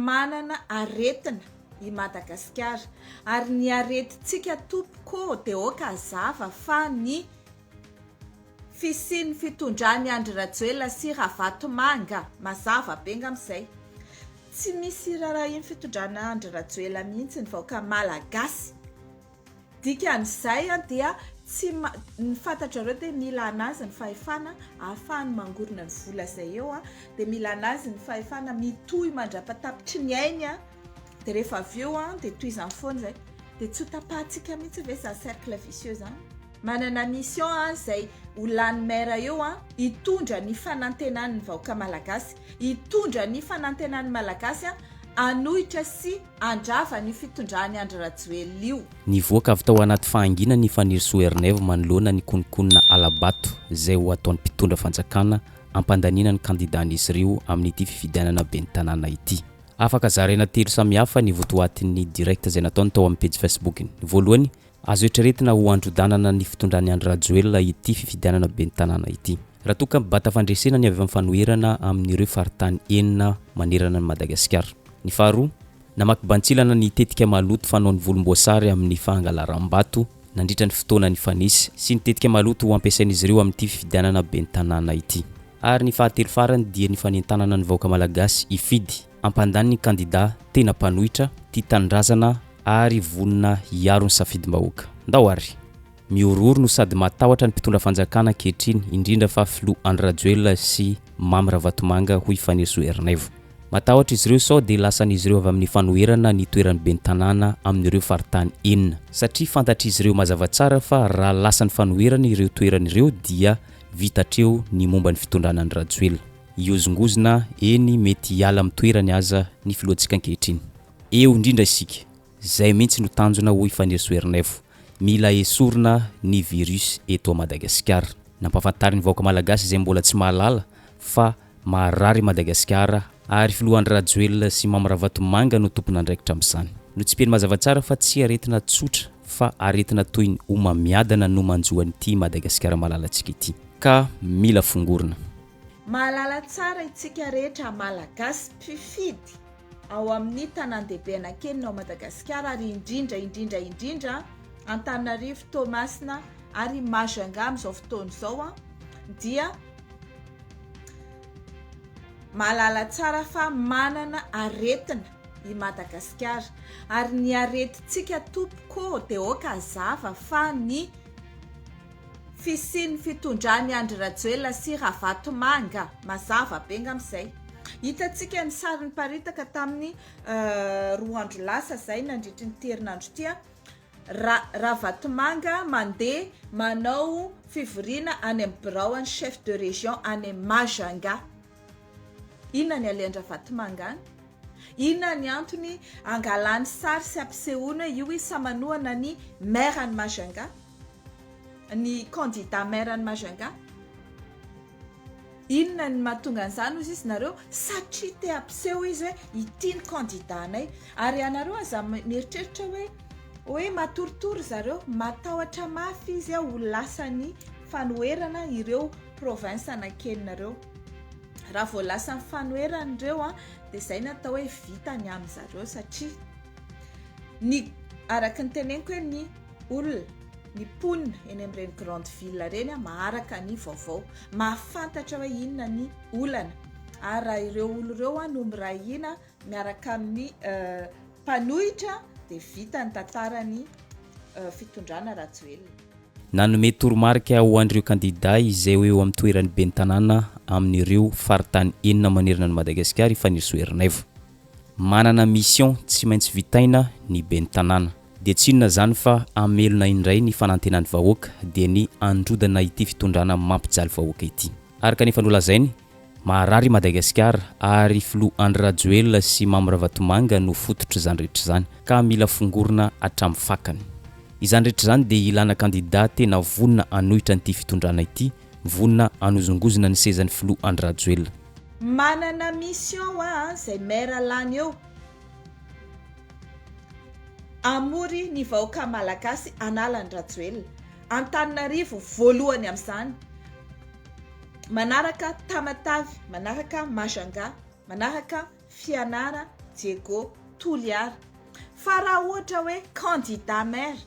Manana aretina i Madagasikara ary ny aretintsika tompoko dia aoka hazava fa ny fisian'ny fitondran'i Andry Rajoelina sy Ravatomanga mazava be ngamba izay. Tsy misy irarahian'ny fitondrana Andry Rajoelina mihitsy ny vahoaka Malagasy. Dikan'izay dia tsy ny fantatrareo dia mila anazy ny fahefana ahafahany mangorona ny vola izay eo dia mila anazy ny fahefana mitohy mandrapatapitry ny ainy dia rehefa avy eo dia tohizany foana izay dia tsy ho tapahantsika mihitsy ve izany cercle vicieux izany? Manana mission izay ho lany maire eo hitondra ny fanantenan'ny vahoaka malagasy, hitondra ny fanantenan'ny malagasy hanohitra sy handrava an'io fitondran'i Andry Rajoelina io. Nivoaka avy tao anaty fahanginany i Fanirisoa Ernaivo manoloana ny kononkonona hala-bato izay ho ataon'ny mpitondra fanjakana hampandaniana ny kandidan'izy ireo amin'ity fifidianana ben'ny tanàna ity. Afaka zaraina telo samihafa ny votoatin'ny direct izay nataony tao amin'ny pejy Facebook-ny. Voalohany, Azo eritreretina ho androdanana ny fitondran'i Andry Rajoelina ity fifidianana ben'ny tanàna ity. Raha toa ka mibata fandresena ny avy amin'ny fanoherana amin'ireo faritany enina manerana an'i Madagasikara. Ny faharoa, namaky bantsilana ny tetika maloto fanaon'ny volomboasary amin'ny fahangalaram-bato nandritra ny fotoana nifanesy sy ny tetika maloto ho ampiasain'izy ireo amin'ity fifidianana ben'ny tanàna ity. Ary ny fahatelo farany dia ny fanentanana ny vahoaka malagasy hifidy, hampandany ny kandida tena mpanohitra, tia tanindrazana, ary vonona hiaro ny safidim-bahoaka. Ndao ary! Mihorohoro no sady matahotra ny mpitondra fanjakana ankehitriny, indrindra fa filoha Andry Rajoelina sy Mamy Ravatomanga, hoy Fanirisoa Ernaivo. Matahotra izy ireo sao dia lasan'izy ireo avy amin'ny fanoherana ny toeran'ny ben'ny tanàna amin'ireo faritany enina. Satria fantatr'izy ireo mazava tsara fa raha lasan'ny fanoherana ireo toerana ireo dia vita hatreo ny momba ny fitondrana an'i Rajoelina. Hihozongozona, eny mety hiala amin'ny toerany aza ny filohantsika ankehitriny. Eo indrindra isika. Zay mihitsy no tanjona hoy Fanirisoa Ernaivo. Mila esorina ny virus eto Madagasikara. Nampahafantariny vahoaka malagasy izay mbola tsy mahalala fa marary i Madagasikara ary filoha Andry Rajoelina sy Mamy Ravatomanga no tompon'andraikitra amin'izany. Notsipihiny mazava tsara fa tsy aretina tsotra fa aretina toy ny homamiadana no manjo an'ity Madagasikara malalantsika ity. Ka mila fongorina. Mahalala tsara itsika rehetra Malagasy mpifidy ao amin'ny tanàn-dehibe anankenina ao Madagasikara ary indrindra indrindra indrindra Antananarivo, Toamasina ary Majunga amin'izao fotoana izao dia mahalala tsara fa manana aretina i Madagasikara ary ny aretintsika tompoko dia aoka hazava fa ny Fisian'ny fitondran'i Andry Rajoelina sy Ravatomanga, mazava be ngamba izay. Hitantsika ny sary niparitaka tamin'ny roa andro lasa izay nandritry ny ity herinandro ity, Ra Ravatomanga mandeha manao fivoriana any amin'ny biraon'ny chef de région any Majunga. Inona ny alehan-dRavatomanga any? Inona ny antony angalany sary sy ampisehoany hoe io izy sa manohana ny maire any Majunga? Ny candidat maire any Majunga? Inona ny mahatonga an'izany hozy izy nareo? Satria te hampiseho izy hoe ity ny candidat-nay. Ary ianareo aza mieritreritra hoe hoe matoritory zareo, matahotra mafy izy ho lasan'ny fanoherana ireo province anankenina ireo. Raha vao lasan'ny fanoherana ireo dia izay ny atao hoe vita ny amin'zareo satria ny araka ny teneniko hoe ny olona, ny mponina eny amin'ireny grande ville ireny maharaka ny vaovao, mahafantatra hoe inona ny olana ary raha ireo olo ireo no miray hina miaraka amin'ny mpanohitra dia vita ny tantaran'ny fitondrana Rajoelina. Nanome toromarika ho an'ireo kandidà izay ho eo amin'ny toeran'ny ben'ny tanàna amin'ireo faritany enina manerana an'i Madagasikara i Fanirisoa Ernaivo. Manana mission tsy maintsy vitaina ny ben'ny tanàna. Dia tsy inona izany fa hamelona indray ny fanantenan'ny vahoaka dia ny handrodana ity fitondrana mampijaly vahoaka ity. Araka ny efa nolazainy, maharary i Madagasikara ary filoha Andry Rajoelina sy Mamy Ravatomanga no fototr'izany rehetra izany ka mila fongorina hatramin'ny fakany. Izany rehetra izany dia ilana kandida tena vonona hanohitra an'ity fitondrana ity, vonona hanozongozona ny sezan'ny filoha Andry Rajoelina. Manana mission hoa zay maire lany eo hamory ny vahoaka malagasy hanala an'i Rajoelina. Antananarivo voalohany amin'izany. Manaraka Tamatave, manaraka Majunga, manaraka Fianara. Diego Toliara. Fa raha ohatra hoe candidat maire,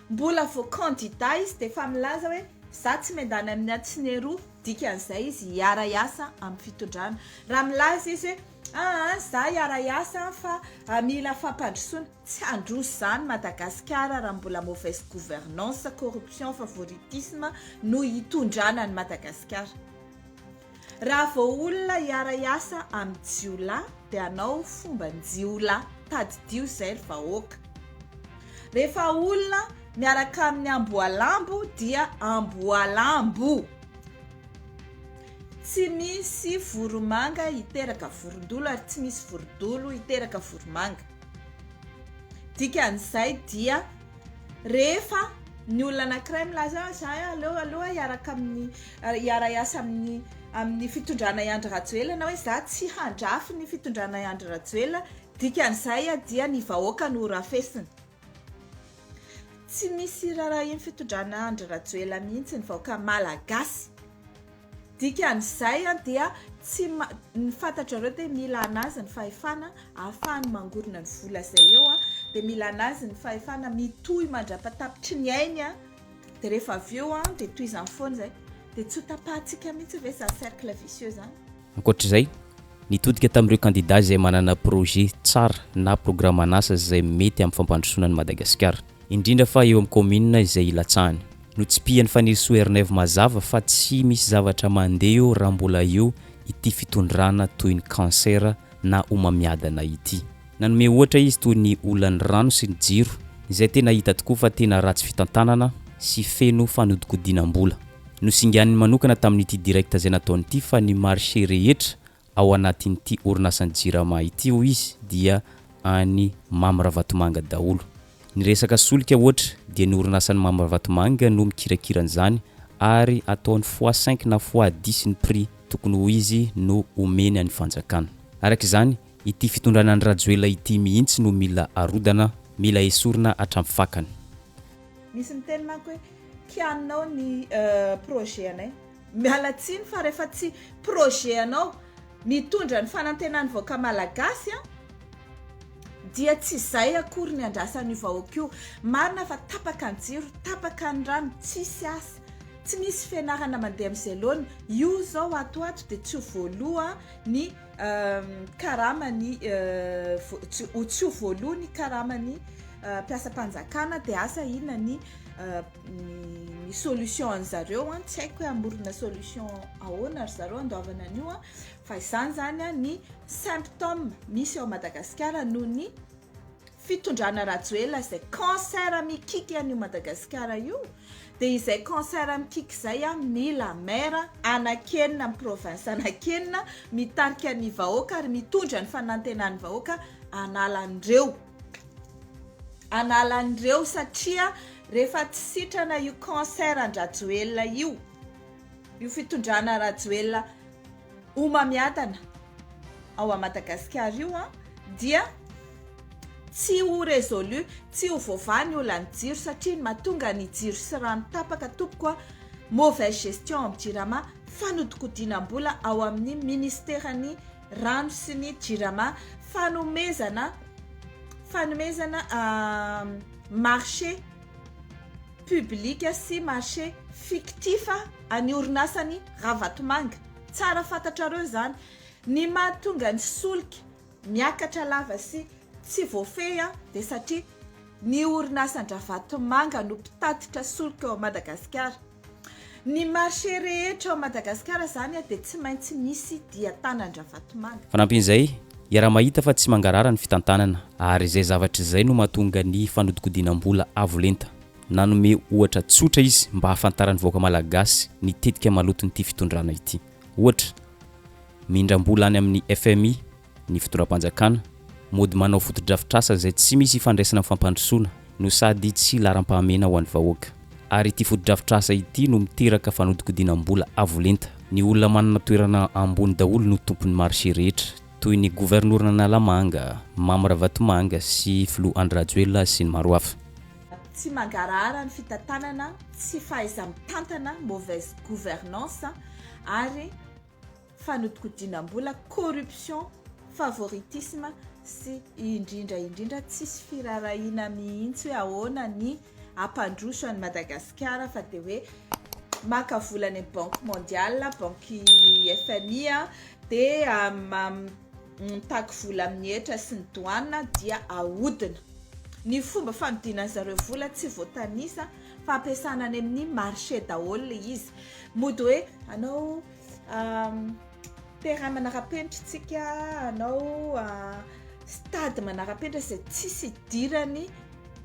mbola vao candidat izy dia efa milaza hoe za tsy miandany amin'ny atsy sy ny eroa, dikan'izay izy hiara-hiasa amin'ny fitondrana. Raha milaza izy hoe aa za hiara-hiasa fa mila fampandrosoana, tsy handroso izany Madagasikara raha mbola mauvaise gouvernance, corruption, favoritisme no hitondrana an'i Madagasikara. Raha vao olona hiara-hiasa amin'ny jiolahy dia hanao fomban-jiolahy, tadidio izay ry vahoaka. Rehefa olona miaraka amin'ny amboalambo dia amboalambo. Tsy misy voromanga hiteraka vorondolo ary tsy misy vorodolo hiteraka voromanga. Dikan'izay dia rehefa ny olona anankiray milaza hoe za aleo aloha hiaraka amin'ny hiara-hiasa amin'ny amin'ny fitondrana i Andry Rajoelina na hoe za tsy handrafy ny fitondrana i Andry Rajoelina, dikan'izay dia ny vahoaka no rafesina. Tsy misy raharahian'ny fitondrana Andry Rajoelina mihitsy ny vahoaka malagasy. Dikan'izay dia tsy ny fantatrareo dia mila anazy ny fahefana ahafahany mangorona ny vola izay eo dia mila anazy ny fahefana mitohy mandrapatapitry ny ainy dia rehefa avy eo dia tohizany foana izay dia tsy ho tapahantsika mihitsy ve izany cercle vicieux izany? Ankoatr'izay, nitodika tamin'ireo kandida izay manana projet tsara na programan'asa izay mety amin'ny fampandrosoana an'i Madagasikara. Indrindra fa eo amin'ny kaominina izay ilatsahany. Notsipihan'i Fanirisoa Ernaivo mazava fa tsy misy zavatra mandeha eo raha mbola eo ity fitondrana toy ny cancer na homamiadana ity. Nanome ohatra izy toy ny olan'ny rano sy ny jiro izay tena hita tokoa fa tena ratsy fitantanana sy feno fanodikodinam-bola. Nosinganiny manokana tamin'ity direct izay nataony ity fa ny marché rehetra ao anatin'ity orinasan'ny Jirama ity hoy izy dia any Mamy Ravatomanga daholo. Ny resaka solika ohatra dia ny orinasan'i Mamy Ravatomanga no mikirakira an'izany ary ataony fois cinq na fois dix ny prix tokony ho izy no omeny an'ny fanjakana. Araka izany, ity fitondrana an'i Rajoelina ity mihitsy no mila arodana, mila esorina hatramin'ny fakany. Misy miteny manko hoe kianinao ny projet anay. Miala tsiny fa rehefa tsy projet anao mitondra ny fanantenan'ny vahoaka malagasy an, dia tsy izay akory ny andrasan'io vahoaka io. Marina fa tapaka ny jiro, tapaka ny rano, tsisy asa, tsy misy fianarana mandeha amin'izay laoniny. Io izao ato ho ato dia tsy ho voaloa ny karaman'ny, tsy ho voaloa ny karaman'ny mpiasam-panjakana dia asa inona ny ny solution an'zareo an, tsy haiko hoe hamorona solution ahoana ry zareo handoavana an'io an, fa izany zany an ny symptôme misy ao Madagasikara noho ny fitondrana Rajoelina izay cancer mikiky an'io Madagasikara io, dia izay cancer mikiky izay an mila maire anakenina amin'ny province anakenina mitarika ny vahoaka ary mitondra ny fanantenan'ny vahoaka hanala an'ireo. Hanala an'ireo satria rehefa tsy sitrana io cancer an-dRajoelina io, io fitondrana Rajoelina homamiadana ao a Madagasikara io an, dia tsy ho résolu, tsy ho voavaha ny olan'ny jiro satria ny mahatonga ny jiro sy rano tapaka tompoko a, mauvaise gestion ao amin'ny jirama, fanodikodinam-bola ao amin'ny ministeran'ny rano sy ny jirama, fanomezana fanomezana marché public sy marché fictif an'ny orinasan'i Ravatomanga. Tsara fantatrareo izany. Ny mahatonga ny solika miakatra lava sy tsy voafehy dia satria ny orinasan-dRavatomanga no mpitatitra solika ao Madagasikara. Ny marché rehetra ao Madagasikara zany dia tsy maintsy misy dian-tanan-dRavatomanga. Fanampin'izay, iaraha-mahita fa tsy mangarahara ny fitantanana ary izay zavatra izay no mahatonga ny fanodikodinam-bola avo lenta. Nanome ohatra tsotra izy mba hahafantaran'ny vahoaka malagasy ny tetika maloton'ity fitondrana ity. Ohatra, mindram-bola any amin'ny fmi, ny fitondram-panjakana, mody manao fotodrafitrasa izay tsy misy ifandraisana amin'ny fampandrosoana no sady tsy laharam-pahamehana ho an'ny vahoaka. Ary ity fotodrafitrasa ity no miteraka fanodikodinam-bola avo lenta. Ny olona manana toerana ambony daholo no tompon'ny marché rehetra, toy ny governoran'Analamanga, Mamy Ravatomanga sy filoha Andry Rajoelina sy ny maro hafa. Tsy mangarahara ny fitantanana, tsy fahaiza-mitantana, mauvaise gouvernance, ary. fanodikodinam-bola, corruption, favoritisme. sy indrindra indrindra tsisy firarahiana mihitsy hoe ahoana ny hampandroso an'i Madagasikara fa dia hoe maka vola any amin'ny banque mondiale, banky FMI dia mitaky vola amin'ny hetra sy ny douane dia ahodina. Ny fomba fanodinan'zareo vola tsy voatanisa fa ampiasana any amin'ny marché daholo le izy. Mody hoe anao terrain manara-penitra tsika, anao stade manara-penitra izay tsisy idirany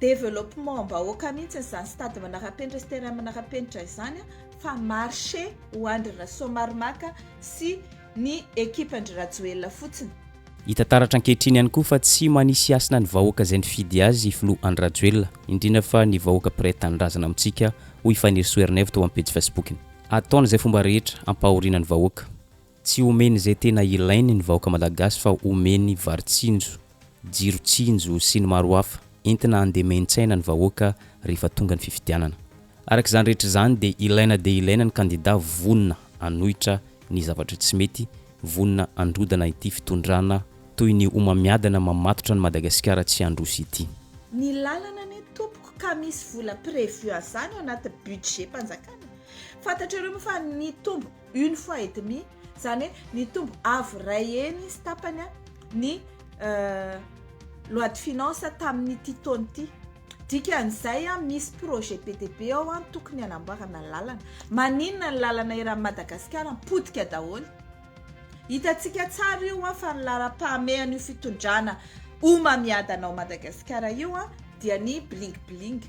développement bahoaka mihitsy izany stade manara-penitra sy terrain manara-penitra izany fa marché ho an-dry Rasoamaromaka sy ny ekipan-dry Rajoelina fotsiny. Hita taratra ankehitriny ihany koa fa tsy manisy hasina ny vahoaka izay nifidy azy i Filoha Andry Rajoelina, indrindra fa ny vahoaka mpiray tanindrazana amintsika, hoy i Fanirisoa Ernaivo tao amin'ny pejy Facebook-ny. Ataony izay fomba rehetra hampahoriana ny vahoaka. Tsy omeny izay tena ilainy ny vahoaka malagasy fa omeny vary tsinjo, jiro tsinjo sy ny maro hafa entina handemen-tsaina ny vahoaka rehefa tonga ny fifidianana. Araka izany rehetra izany dia ilaina dia ilaina ny kandida vonona hanohitra ny zavatra tsy mety, vonona handrodana ity fitondrana toy ny homamiadana mamatotra an'i Madagasikara tsy handroso ity. Ny lalana anie tompoko ka misy vola prévu azany ao anaty budget mpanjakana e! Fantatrareo moa fa nitombo une fois et demi izany hoe nitombo avo iray heny sy tapany ny loi de finance tamin'ity taona ity. Dikan'izay misy projet be dia be ao tokony hanamboarana lalana. Maninona ny lalana eran'i Madagasikara potika daholo? Hitantsika tsara io fa ny laharam-pahamehan'io fitondrana homamiadana ao Madagasikara io dia ny bling bling,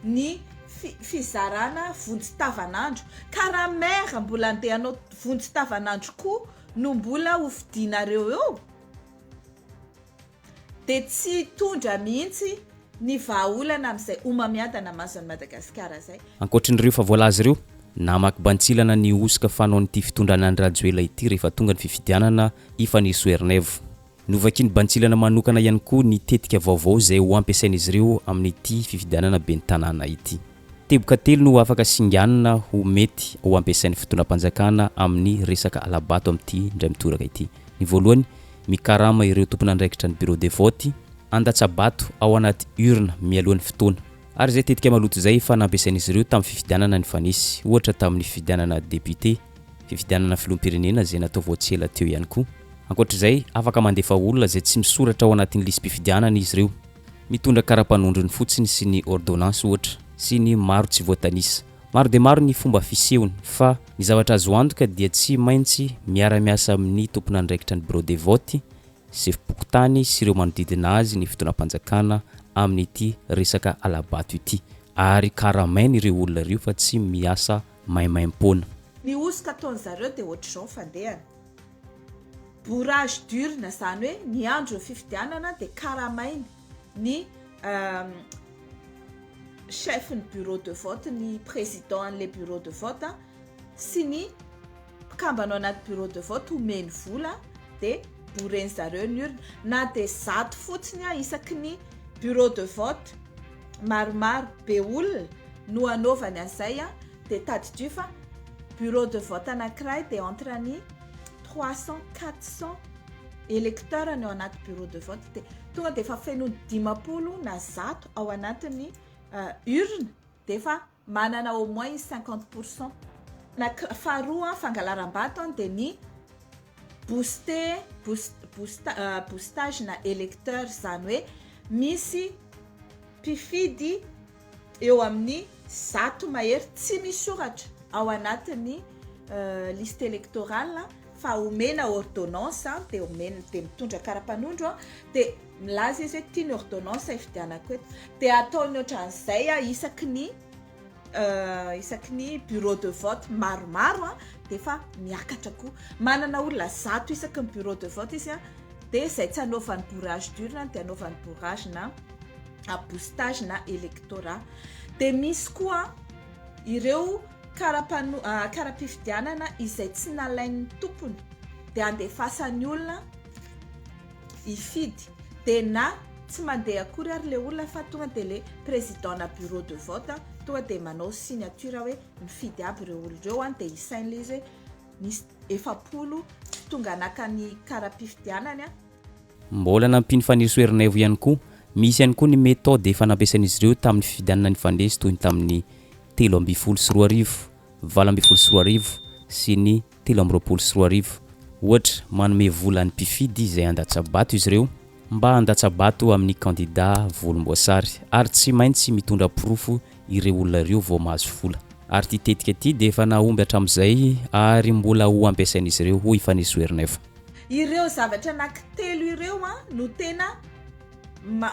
ny fizarana vonjy tavanandro. Ka raha maire mbola andeha hanao vonjy tavanandro koa no mbola ho fidinareo eo? Dia tsy hitondra mihitsy ny vahaolana amin'izay homamiadana mahazo an'i Madagasikara izay. Ankoatrin'ireo efa voalaza ireo, namaky bantsilana ny hosoka fanaon'ity fitondrana Andry Rajoelina ity rehefa tonga ny fifidianana i Fanirisoa Ernaivo. Novakiany bantsilana manokana ihany koa ny tetika vaovao izay ho ampiasain'izy ireo amin'ity fifidianana ben'ny tanàna ity. Teboka telo no afaka singanina ho mety ho ampiasain'ny fitondram-panjakana amin'ny resaka hala-bato amin'ity indray mitoraka ity. Ny voalohany, mikarama ireo tompon'andraikitra ny bureau de vote, handatsa-bato ao anaty urne mialoha ny fotoana. Ary izay tetika maloto izay efa nampiasain'izy ireo tamin'ny fifidianana nifanesy, ohatra tamin'ny fifidianana député, fifidianana filoham-pirenena izay natao vao tsy ela teo ihany koa. Ankoatra izay, afaka mandefa olona izay tsy misoratra ao anatin'ny lisi-pifidianana izy ireo. Mitondra kara-panondrony fotsiny sy ny ordonnance ohatra, sy ny maro tsy voatanisa. Maro dia maro ny fomba fisehony, fa ny zavatra azo antoka dia tsy maintsy miara-miasa amin'ny tompon'andraikitra ny bureau de vote, sefom-pokontany sy ireo manodidina azy ny fitondram-panjakana amin'ity resaka hala-bato ity, ary karamaina ireo olona ireo fa tsy miasa maimaim-poana. Ny hosoka ataon'zareo dia ohatr'izao ny fandehany. Bourrage d'urne, izany hoe ny andron'ny fifidianana dia karamainy ny chef ny bureau de vote, ny président an'ilay bureau de vote sy ny mpikambana ao anaty bureau de vote omeny vola dia bourren'ny zareo ny urne. Na dia 100 fotsiny isaky ny bureau de vote maromaro be olona no anaovany an'izay dia tadidio fa bureau de vote anankiray dia entre ny 300, 400 électeurs ny ao anaty bureau de vote dia tonga dia efa fenoiny 50 na 100 ao anatin'ny urne dia efa manana au moins izy 50%. Na faharoa fangalaram-bato dia ny booster, boost, boost, boostage na électeur, izany hoe misy mpifidy eo amin'ny 100 mahery tsy misoratra ao anatin'ny liste électorale fa omena ordonnance dia omena, dia mitondra kara-panondro dia milaza izy hoe ity ny ordonnance hifidianako eto, dia ataony ohatran'izay isaky ny isaky ny bureau de vote maromaro dia efa miakatra koa. Manana olona 100 isaky ny bureau de vote izy dia izay tsy anaovany bourrage d'urne dia anaovany bourrage na boostage na électorat. Dia misy koa ireo kara-pifidianana izay tsy nalain'ny tompony dia andefasany olona hifidy, dia na tsy mandeha akory ary ilay olona fa tonga dia ilay président na bureau de vote tonga dia manao signature hoe mifidy aby ireo olona ireo dia isaina ilay izy hoe misy 40 tsy tonga naka ny kara-pifidianany. Mbola nampian'i Fanirisoa Ernaivo ihany koa, misy ihany koa ny méthode efa nampiasain'izy ireo tamin'ny fifidianana nifanesy toy ny tamin'ny 2013, 2018 sy ny 2023. Ohatra, manome vola ny mpifidy izay handatsa-bato izy ireo mba handatsa-bato amin'ny kandida volomboasary ary tsy maintsy mitondra porofo ireo olona ireo vao mahazo vola. Ary ity tetika ity dia efa nahomby hatramin'izay ary mbola ho ampiasain'izy ireo, hoy i Fanirisoa Ernaivo. Ireo zavatra anankitelo ireo no tena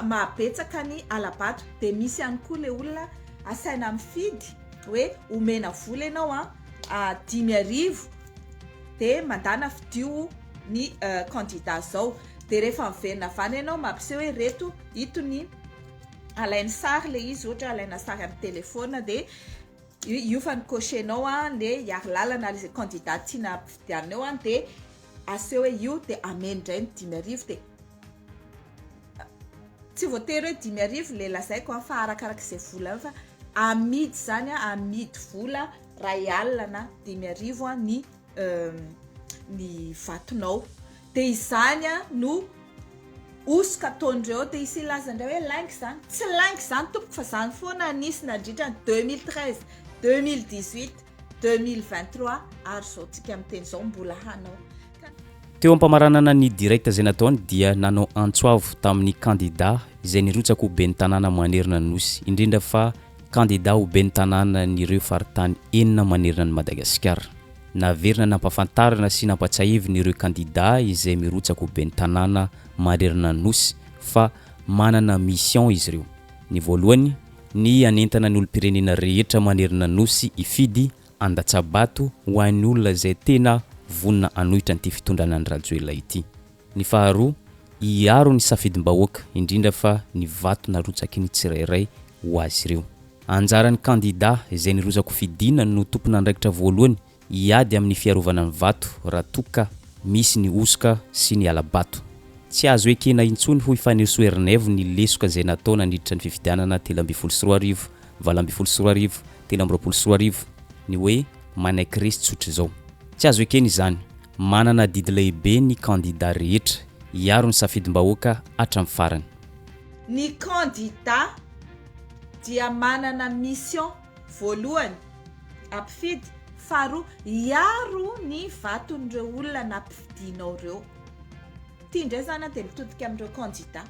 mahabetsaka ny hala-bato. Dia misy ihany koa ilay olona asaina mifidy hoe omena vola ianao an, 5000 dia mandana fidio ny candidat zao. Dia rehefa miverina avy any ianao mampiseho hoe ireto, ito ny alainy sary ilay izy, ohatra hoe alaina sary amin'ny telephone dia io fa ny cocher-nao an, le hiarilalana ilay candidat tiana ampifidianina eo an, dia aseho hoe io dia ameno indray ny 5000 dia tsy voatery hoe 5000 le lazaiko an, fa arakaraka izay vola eo fa amidy izany an, amidy vola 1000 na 5000 an ny ny vatonao dia izany an no hosoka ataondreo dia hisy hilaza indray hoe lainga izany, tsy lainga izany tompoko fa izany foana nisy nandritra ny 2013, 2018, 2023 ary izao tsika miteny izao mbola hanao. Teo am-pamaranana ny direct izay nataony dia nanao antso avo tamin'ny kandida izay nirotsaka ho ben'ny tanàna manerana ny Nosy, indrindra fa kandida ho ben'ny tanànan'ireo faritany enina manerana an'i Madagasikara. Naverina nampahafantarina sy nampatsiahivina ireo kandida izay mirotsaka ho ben'ny tanàna manerana ny Nosy fa manana mission izy ireo. Ny voalohany, ny hanentana ny olom-pirenena rehetra manerana ny Nosy hifidy handatsa-bato ho an'ny olona izay tena vonona hanohitra an'ity fitondrana an'i Rajoelina ity. Ny faharoa, hiaro ny safidim-bahoaka, indrindra fa ny vato narotsaky ny tsirairay ho azy ireo. Anjaran'ny kandida izay nirotsako-fidiana no tompon'andraikitra voalohany hiady amin'ny fiarovana ny vato raha toa ka misy ny hosoka sy ny hala-bato. Tsy azo ekena intsony hoy Fanirisoa Ernaivo ny lesoka izay natao nandritra ny fifidianana 2013, 2018, 2023, ny hoe manaiky resy tsotra izao. Tsy azo ekena izany. Manana adidy lehibe ny kandida rehetra hiaro ny safidim-bahoaka hatramin'ny farany. Ny kandida dia manana mission voalohany hampifidy, faharoa hiaro ny vaton'ireo olona nampifidinao ireo. Ity indray izany dia mitodika amin'ireo kandida.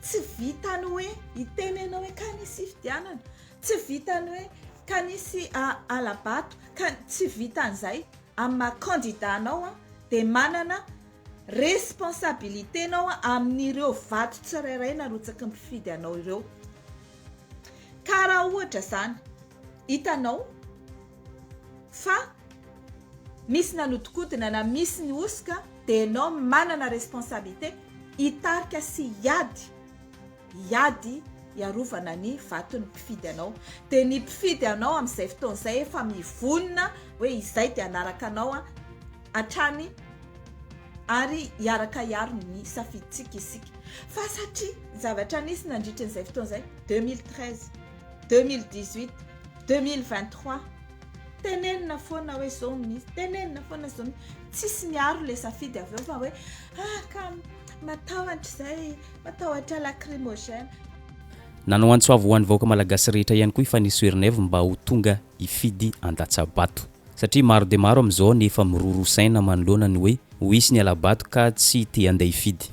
Tsy vitan'ny hoe hiteny ianao hoe ka nisy fifidianana, tsy vitan'ny hoe ka nisy hala-bato, ka tsy vitan'izay. Amin'ny maha kandida anao dia manana responsabilité ianao amin'ireo vato tsirairay narotsaky ny mpifidy anao ireo. Ka raha ohatra izany hitanao fa misy nanodikodina na misy ny hosoka dia ianao manana responsabilité hitarika sy hiady hiady hiarovana ny vaton'ny mpifidy anao. Dia ny mpifidy anao amin'izay fotoana izay efa mivonona hoe izay dia hanaraka anao hatrany ary hiaraka hiaro ny safidintsika isika. Fa satria zavatra nisy nandritra an'izay fotoana izay, 2013, 2018, 2023, tenenina foana hoe zao misy, tenenina foana zao misy, tsisy miaro le safidy avy eo fa hoe ah ka matahotra izay, matahotra lacrymogène. Nanao antso avo ho an'ny vahoaka malagasy rehetra ihany koa i Fanirisoa Ernaivo mba ho tonga hifidy handatsa-bato. Satria maro dia maro amin'izao ny efa miroroa saina manoloana ny hoe ho hisy ny hala-bato ka tsy te handeha hifidy.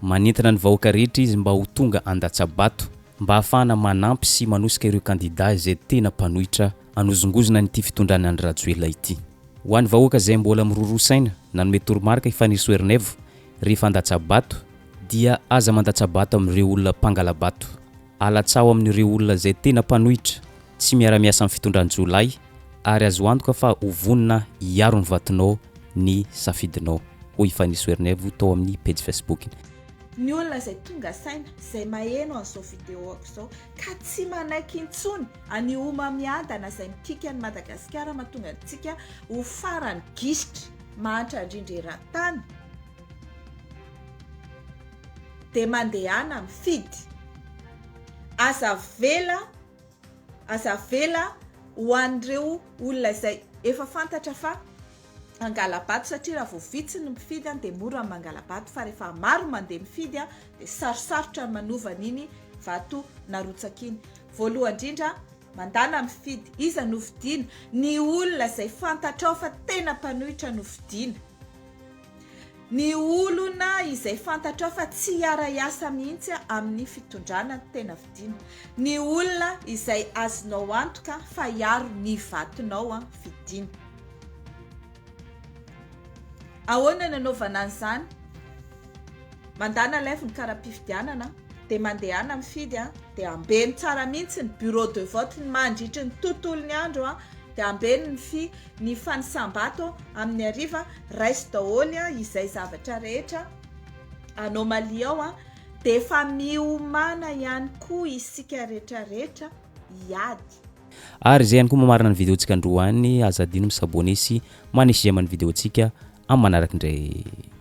Manentana ny vahoaka rehetra izy mba ho tonga handatsa-bato mba hahafahana manampy sy manosika ireo kandida izay tena mpanohitra hanozongozona an'ity fitondrana Andry Rajoelina ity. Ho an'ny vahoaka izay mbola miroroa saina, nanome toromarika i Fanirisoa Ernaivo rehefa handatsa-bato dia aza mandatsa-bato amin'ireo olona mpangala-bato. Alatsaho amin'ireo olona izay tena mpanohitra, tsy miara-miasa amin'ny fitondran-jiolahy ary azo antoka fa ho vonona hiaro ny vatonao ny safidinao, hoy i Fanirisoa Ernaivo tao amin'ny pejy Facebook-ny. Ny olona izay tonga saina, izay maheno an'izao vidéo-ako izao, ka tsy manaiky intsony an'io homamiadana izay mikiky an'i Madagasikara mahatonga antsika ho farany gisitra mahantra indrindra eran-tany, dia mandehana mifidy. Aza avela, aza avela ho an'ireo olona izay efa fantatra fa. Hangala-bato satria raha vao vitsy ny mifidy dia mora ny mangala-bato fa rehefa maro mandeha mifidy dia sarosarotra ny manova an'iny vato narotsaka iny. Voalohany indrindra, mandàna mifidy. Iza no fidiana? Ny olona izay fantatrao fa tena mpanohitra no fidiana. Ny olona izay fantatrao fa tsy hiara-hiasa mihitsy amin'ny fitondrana no tena fidiana. Ny olona izay azonao antoka fa hiaro ny vatonao fidiana. Ahoana no anaovana an'izany? Mandàna alaivo ny kara-pifidianana dia mandehana mifidy dia ambeno tsara mihitsy ny bureau de vote ny mandritry ny tontolon'ny andro dia ambeno ny fi ny fanisam-bato amin'ny hariva, raiso daholo izay zavatra rehetra anomalie ao dia efa miomàna ihany koa isika rehetra rehetra hiady. Ary izay ihany koa mamarana ny vidéo-tsika androany, aza adino mi-s'abonner sy manisy j'aime ny vidéo-tsika amin'ny manaraka indray.